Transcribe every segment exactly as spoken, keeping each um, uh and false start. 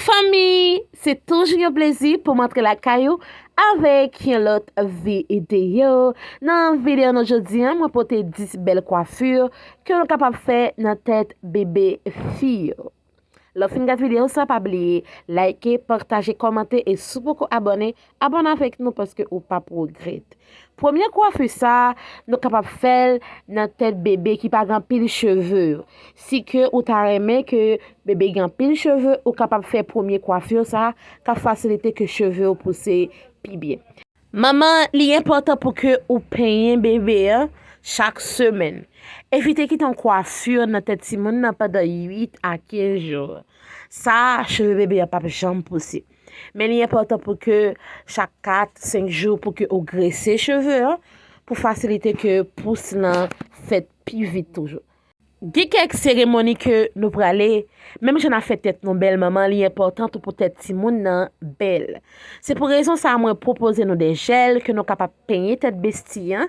Fanmi, se toujou yon plezi pou m antre lakay ou avèk yon lòt videyo. Nan videyo nou jodi a, mwen pote dis bèl kwafi ke nou kapab fè nan tèt bebe fi yo. Lè w fin gade videyo sa, pa bliye like, pataje, kòmante e si w poko abòne, abòne avèk nou paske ou p ap regrèt. Premye kwafi sa, nou kapab fè l nan tèt bebe ki pa gen anpil cheve. Si ke ou ta renmen ke bebe gen anpil cheve, ou kapab fè premye kwafi sa, k ap fasilite ke cheve w pouse pi byen. Manman, li enpòtan pou ke ou penyen bebe a chak semèn. Evite kite yon kwafi nan tèt timoun nan pandan uit a kenz jou. Sa, cheve bebe a p ap janm pouse. Men li enpòtan pou ke chak kat, senk jou, pou ke ou grese cheve a, pou fasilite ke pous lan fèt pi vit toujou. Gen kèk seremoni ke nou prale, menm jan n ap fè tèt nou bèl, manman, li enpòtan tou pou tèt timoun nan bèl. Se pou rezon sa a mwen pwopoze nou de jèl ke nou kapab penyen tèt besti a.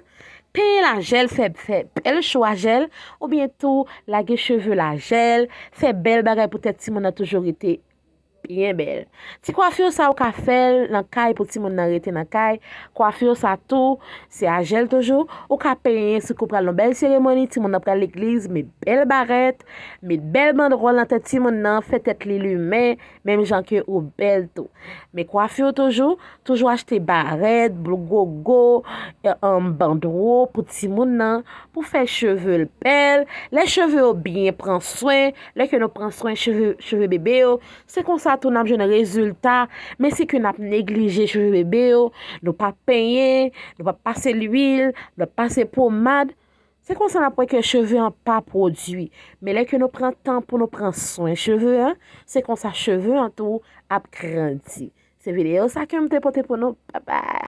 Penyen l a jèl, fè, fè bèl cho a jèl, oubyen tou lage cheve l a jèl, fè bèl bagay pou tèt timoun nan toujou rete byen bèl. Ti kwafi sa ou ka fè l nan kay pou timoun nan rete nan kay. Kwafi sa tou, se a jèl toujou. Ou ka penyen si ke w pral nan bèl seremoni, timoun nan pral legliz, met bèl barèt, met bèl bandwòl nan tèt timoun nan, fè tèt li limen, menm jan ke ou bèl tou. Men kwafi toujou, toujou achte barèt, bougogo, e, um, bandwòl pou timoun nan, pou fè cheve l bèl. Lè cheve yo byen pran swen, lè ke nou pran swen cheve, cheve bebe yo, se konsa tou n ap jwenn rezilta. Men si ke n ap neglije cheve bebe yo, nou p ap penyen, nou p ap pase lwil, nou p ap pase pomad, se konsa n ap wè ke cheve an pa pwodui. Men lè ke nou pran tan pou nou pran swen cheve an, se konsa cheve an tou ap grandi. Se videyo sa ke m te pote pou nou. Babay.